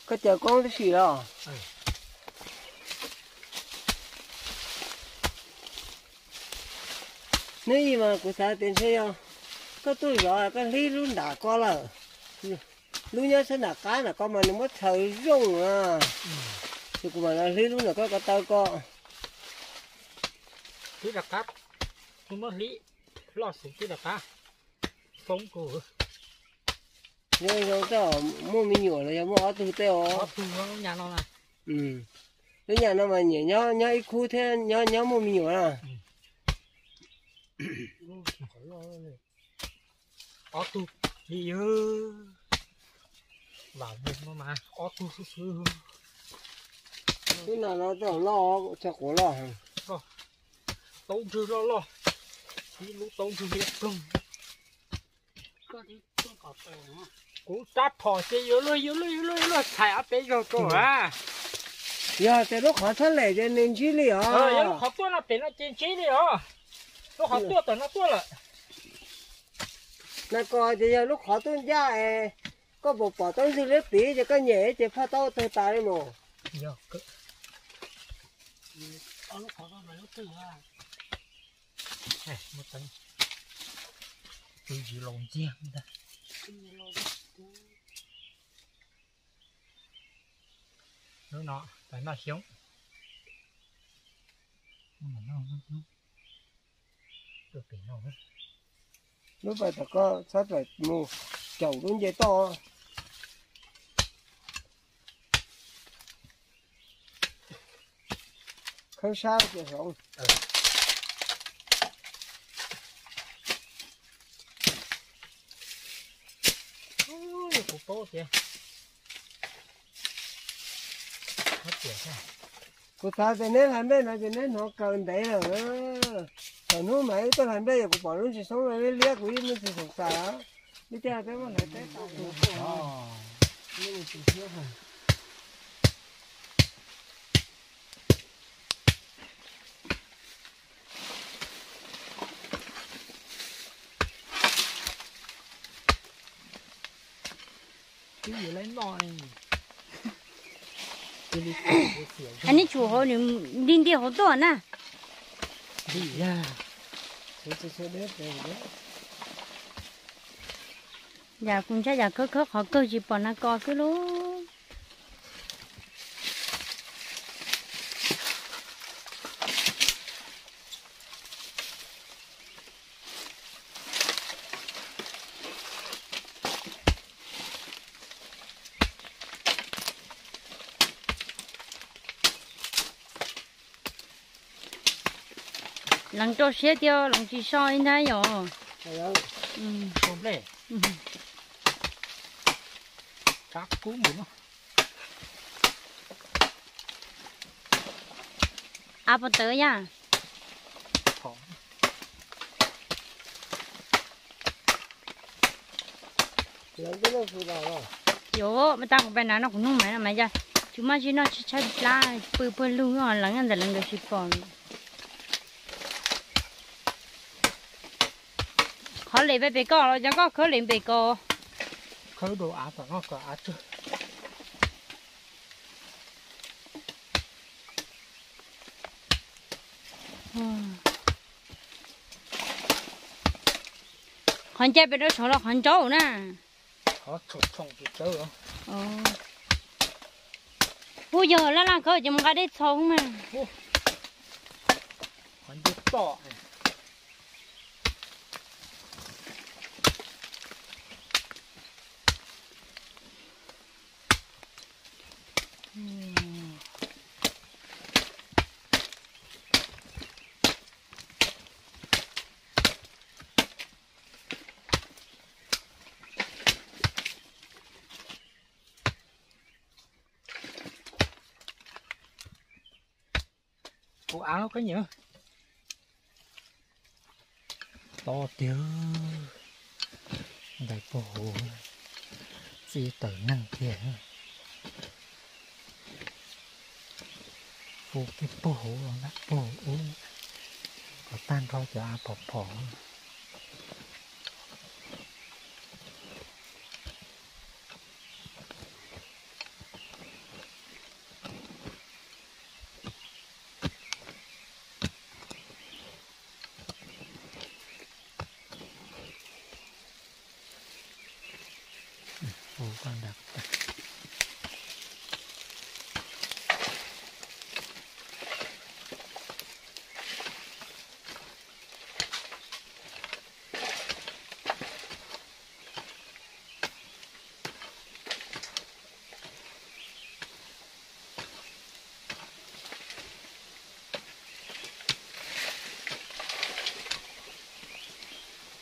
Koj caws koob tib si los? Hnub ib mas kuv xav tias ntshe yog koj tuaj zov koj hlib lub nram ko lawm. Lub nyob sab nram qab nram ko mas nws muab txhaws zoo a. Ces kuv mam los hlib lub nram ko ko taw ko. Hlib rov qab, kuv muab hlib loj xwb twb rov qab foob kuv. Yog zoo tej muaj me nyuam los yog muaj ob tug tej os. Ob tug nyas no na. Lub nyas no mas nyiam nyob nyob ib khub thiab nyob nyob muaj me nyuam na. Ob tug li yog vam vug no mas ob tug xwb xwb. Lub no no tej loj, txog quav loj heev. Taub ntswg loj loj, ib lub taub ntswg liab ploog. Kuv rab phom ces yuav luag yuav luag yuav luag yuav luag txhais ob peb zaug rau a. Yog tias lub qhov txhab lem ces nws ntsib li os. Yog lub qhov tuaj no pem no ces ntsib li os. Lub qhov tuaj tam no tuaj lawm. Na ko ces yog lub qhov tuaj ncaj es koj pom pom taub ntswg liab pliv ces koj nyem ces phaj taub tawg tas li mus. Tus yim laus ntxiag ntag. Lub no tas noj xyoob. Lub pem no, lub pem tom ko txhob tawm mus caum lub nce toj. Khawb sab ces hloov. Kuv paub tias, kuv xav tias neb hlais nplej no ces neb hnov kaw ntev lawm. Thaum hnub mas wb tuaj hlais nplej yog kuv pom lub ntsis xoob liab liab kuv yeej muaj ntsis xav xav. Vim tias peb muab hlais teb tas. Neb tsum hauv nws nti nti hauv tuaj na. Yam kuv ntshai yam khawb khawb qhov kawg tsis pom na ko xwb lub. Lees rau siab tiag lees tsis so li ntag yom. Av puas tawv yaj? Yuav mas tag kuv pais na no kuv nug mas no mas yog tsis muaj tsis noj tshaib plab pw puag lug lees ntawm lees nkawd tsis pom. Qhov lem pem koj los yog koj khawb lem pem ko? Khawb rau av tom no kom av tsawg. Qhov ncai pem rau saud los qhov ntsaub na? Kuj yog laj laj khawb ces mus nqa dej txhau mas. Kuv av koj nyiam. To tiag. Ntais puag huv, txij tawm neeg tiag. Fu kiag puag huv los ntab puag huv. Los tag nrho cov av phom phom.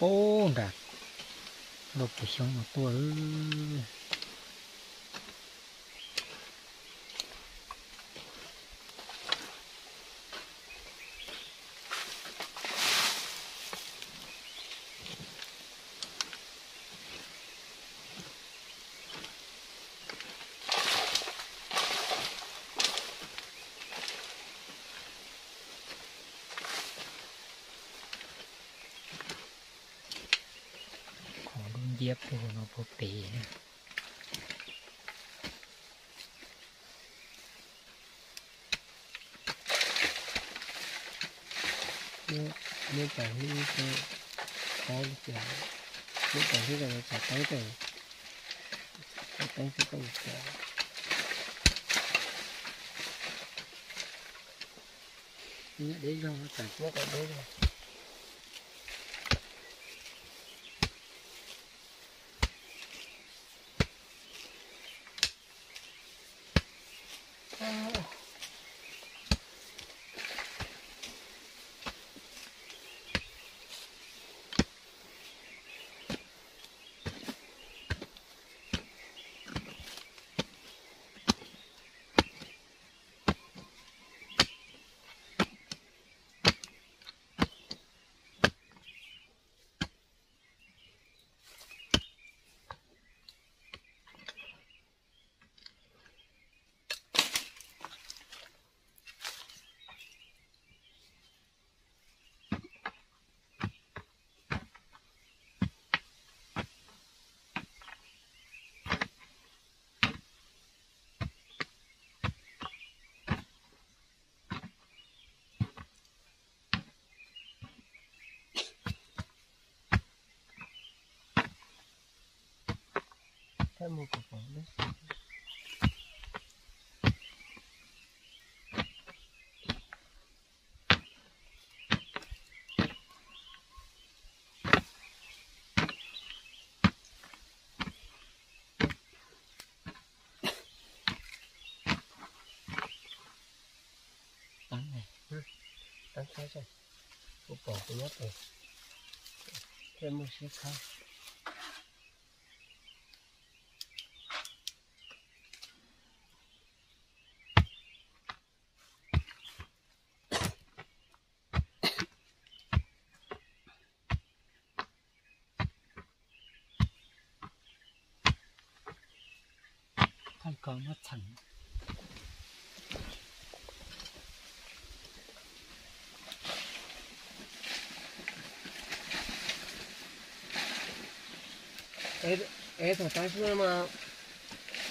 Ub, nram lub pus xyoob no tuaj. Qhov lub nciab puag no puag pem. Muab tas hib, muab tas hib, muab tas hib, tas teeb, tas teeb xwb koj mus tas. Deb zog, tas muab kom deb zog. Teeb, teeb qab, kuv pom kuv nyob pem, thiaj muaj siab khab. Thaj ko muab txheem. Es thaum tas su no mas,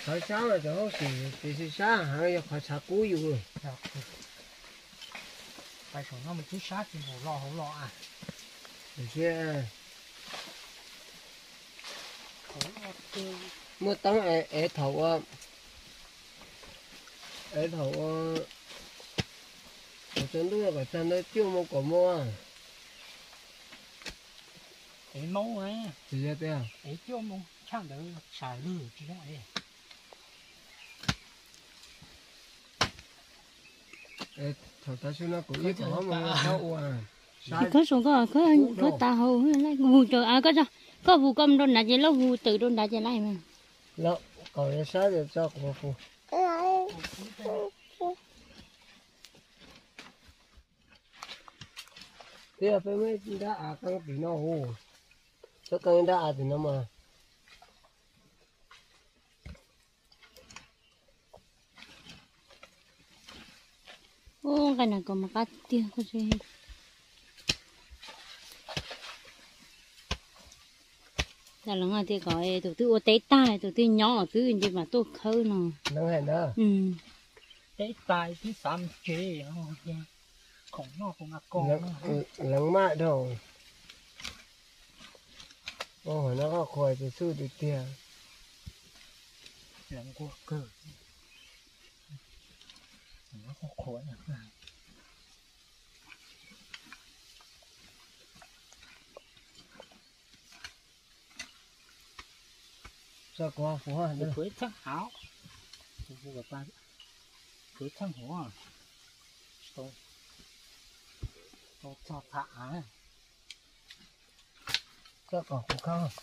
qhov sab mas cov hauj sim tiam sis sab heev yog qhov tshav kub yus. Pais saum no mas twb sab tsis npaum los hauv los a. Tiam sis muaj teeb es thaum ua, es thaum ua, thaum tsaus ntuj kom tag ntawd cuaj moo kaum moo. Es maub, tsis yog tias es cuaj moo tshaj ntawd tshav lwg tsis yog es. Thaum tas su no kuv ib kom ob moo tau ua. Koj zoo koj, koj tas hauv, hu cov, koj, koj hu koj rau nrad ces lawv hu twm rau nrad ces lawv mas. Lawv kom sab ces tso kuv hu. Twb yog peb muaj ib nrab av qeeb tim no hu, txhob qeeb nrab av tim no mas. Ub, nqaij na kom mas qab tiag koj tsis. Ntawd leev hais tias kom tus twb ua teb tag, tus twb nyob xwb ces mam tuaj khawb no. Leev hais ntawd. Teb tag twb xav mus tsev, khoom noj khoom nqa ko. Leev maj dhau. Ua hauv no koj qhuas ces xub tiag tiag. Leev nquag kawg. Tso kuv hauv, kuv ib txheej hauv, kuv ib txheej hauv, tau txog thav av, tso kom kuv khawb.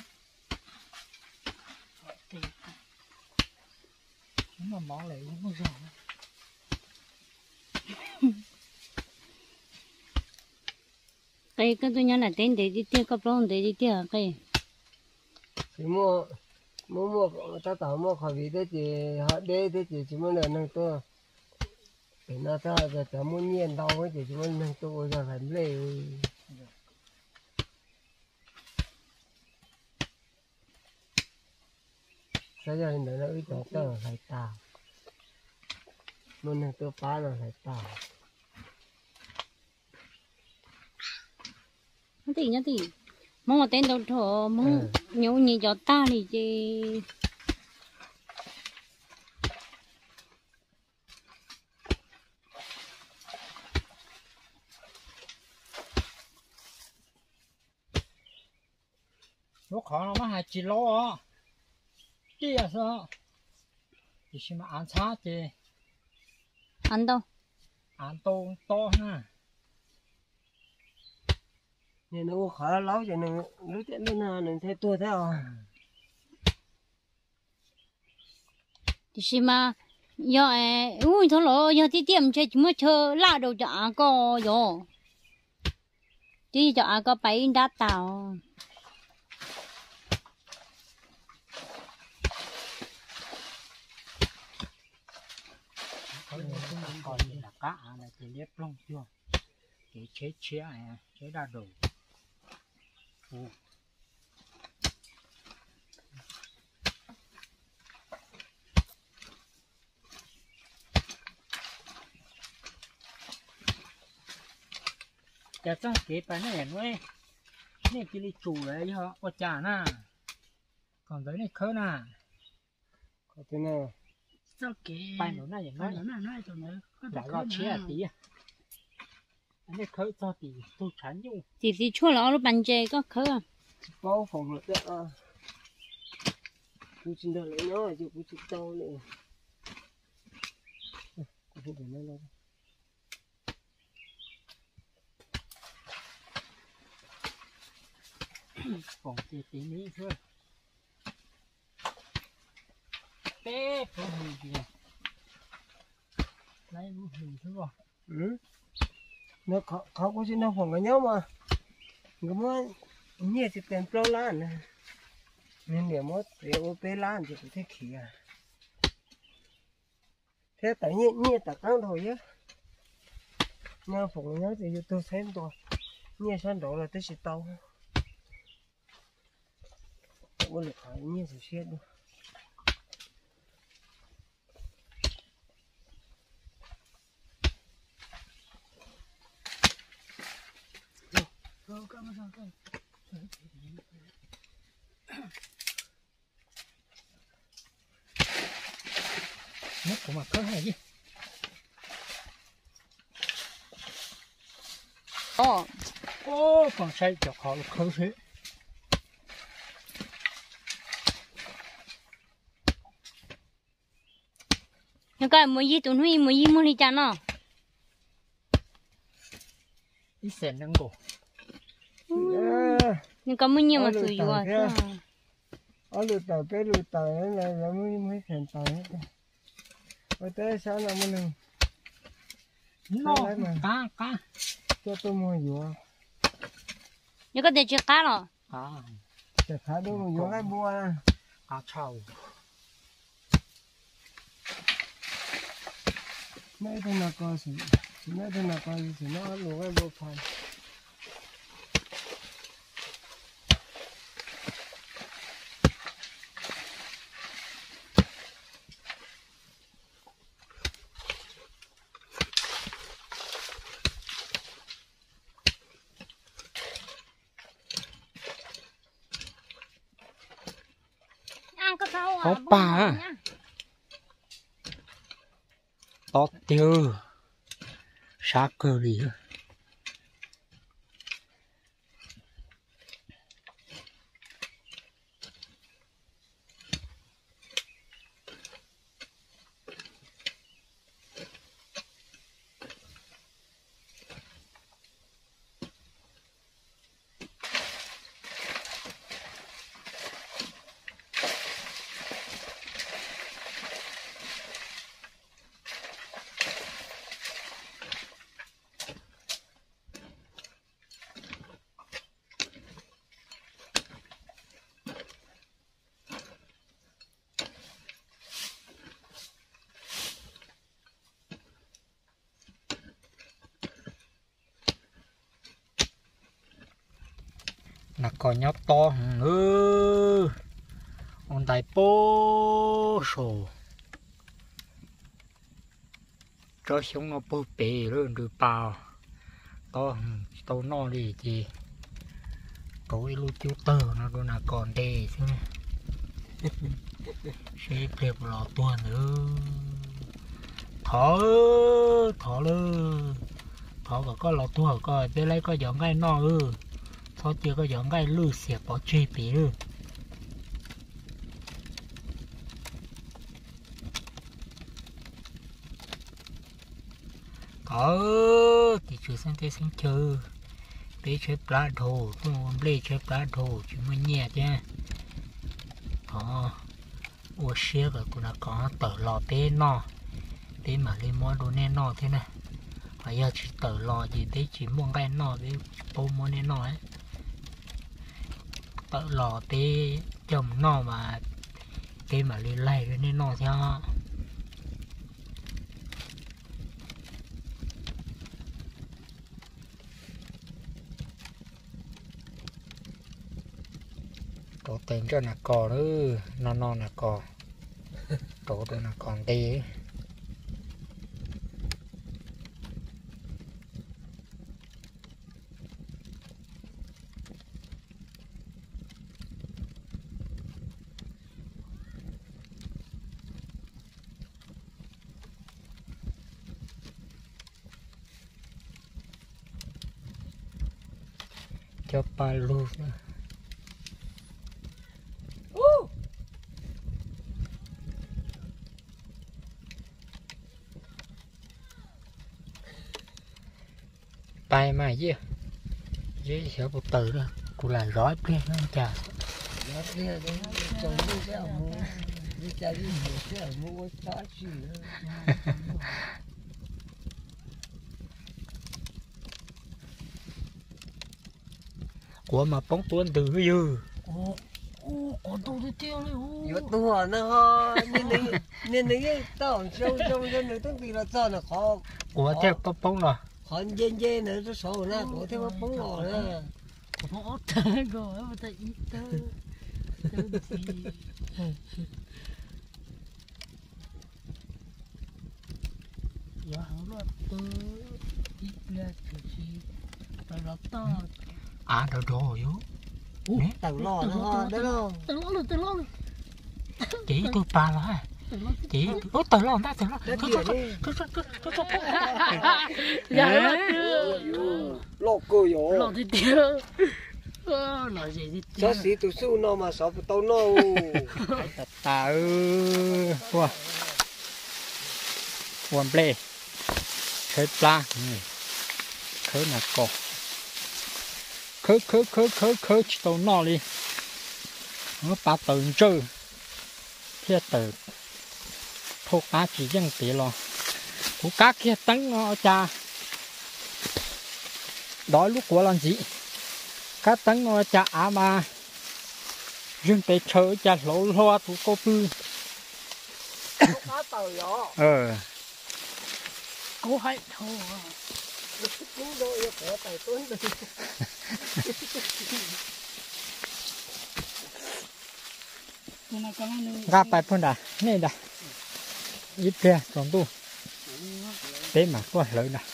Muaj mov lawm muaj zog. Qe, koj tuaj nyob nram teb ntev tiag tiag, koj plaub ntev tiag tiag Qe. Tsis muaj, muaj muaj tab tom muaj covid thiab ces ho deb thiab ces tsis muaj neeg tuaj. Pem no txog cov muaj nyiaj ntau ces tsis muaj neeg tuaj ua zog hlais nplej. Xav yog li ntawd no wb cov tawj hlais tas, muaj neeg tuaj pab no hlais tas. Nyob tim, nyob tim, Hmoob ua teb ntau dhau, Hmoob nyias ua nyias cov tag li ces. Lub qhov no mas hais tsis laub os, tiaj xwb, tiam sis mas av ntxhab ces av ntau, av ntau tob na. Nws ua qhov laub ces nws lub tiaj lub no nws thiaj tuag thiab os. Tiam sis mas yog ub txhob los yog tiaj tiaj ntshe tsis muaj chaw laj rau cov av ko yog, twb yog cov av ko pais ib nrab tas. Qab av no ces liab ploog cuag kev tsheb tshiab, tsheb daj daus. Cas txoj kev pais nej nuav, nej cia li tsum lawm yog ua cas na? Kom ntawd nej khawb na. Pais ntawm na, lam los tshiab tid. Nej khawb txog tim tug tshav nyuj. Tim txiv tshuaj los ob lub pas ntses koj khawb. Tsis paub foom lawm, kuv tsis nrog lawv nyob ces kuv tsis tau li. Foom ces tid li xwb. Peb pluav hws tias, laib lub hws xwb os. Qhov kuv tsis nrog foom nkawd nyob mas nkawd muab nyiaj tsis tes plaub lab na. Nws niam muab txiav ua peb lab ces kuv thiaj khiav. Thiab tawm nyiaj tawm qab dhau thiab. Nyob foom nyob ces yus tuag txhab ntua, nyiaj sab nraud los twb tsis tau. Ua lwm qhov nyiaj txaus siab dua. Muab kuv mas khawb haj ib. Pom saib cov qhov khawb seb. Yog koj mus yig tus hnub ib mus yig muag li cas no? Ib xees nees nkaum. Nws koj muaj nyiaj mas tus yuav. Ob lub tawm peb lub tawm, muaj ib xees tawm. Ua teb sab no muaj neeg. Qab qab. Coj tuaj muag yuav. Yog koj tias tsis qab los? Tsis qab, tuaj muag yuav qaib npua. Qab tshaj. Noj ib tug no ko, tsis noj ib tug no ko, tsis noj ob lub qaib npua phai. Hoob pag, tob tiag, sab kawg li. Nas kos nyob tob heev, ua ntais puag saum tsob xyoob no puag pem lawm nrws pas, tob heev tsis tau noj li ces rauv ib lub cub tawg no rau nas kos nte xwb. Seb ib pliag puas los tuag ntawd. Thov, thov lawm, thov kom koj los tuag koj peb laib koj cov nqaij noj lawm. Txhob cia koj cov nqaij lwj xiam pov tseg pem lawm. Thov, tis tswv xeeb teb xeeb chaw, peb tshaib plab dhau, tuaj ua nplej tshaib plab dhau tsis muaj nyiaj thiab. Thov ua siab kom tus nas kos tawm los peb noj, peb mam li muab rau nej noj thiab na. Ho yog tsis tawm los ces peb tsis muaj nqaij noj, peb tsis paub muab nej noj. Tawm los peb coj mus noj mas peb mam li laig rau nej noj thiab. Rauv taws nroj nas kos lawm, no no nas kos, rauv rau nas kos nte. Cov pa lug. Pais mas yej, yej xyov puas tawm na, kuv lam zov ib pliag no cas. Quav mas poob tuab ntws ywg. Yuav tuag na ho, niag nws yeej tau zoo zoo zoo nws twb nqis los txog na qhov. Quav thiaj poob poob los. Qhov nce nce na rau saud na quav thiaj poob los na. Av dov dov yuav. Tawm los, tawm los. Ces ib tug pas los, ces ib tug, tawm los ntag, tawm los. Loj kawg yom. Xov xwm tus xuj no mas xov puas tau noj. Tas tas, ua nplej, tshaib plab, khawb nas kos, khawb khawb khawb khawb khawb tsis tau noj li. Muab pa taws ntsawj thiaj tawm, thauj qab tsis yeej pem los. Kuv kab kiag teeb no cas dov lub quav los ntxiv. Kab teeb no cas av mas zeeg pes tshaw cas hlauv hlua tus koj pw. Nqa pais puag nram nej ntag, ib pliag tsaus ntuj peb mam tuaj hlawv ntag.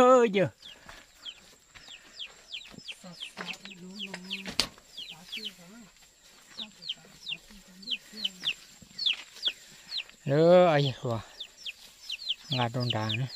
Yawg, lawv yawg hluas nqa rau nrad na.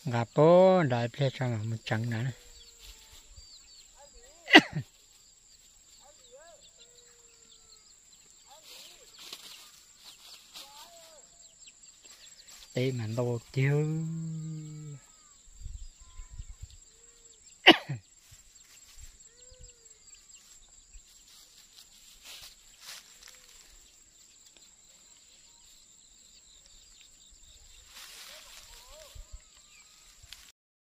Nqa pab nrad ib pliag tso mam mus tseev nrad na. Teb mas ntau tiag.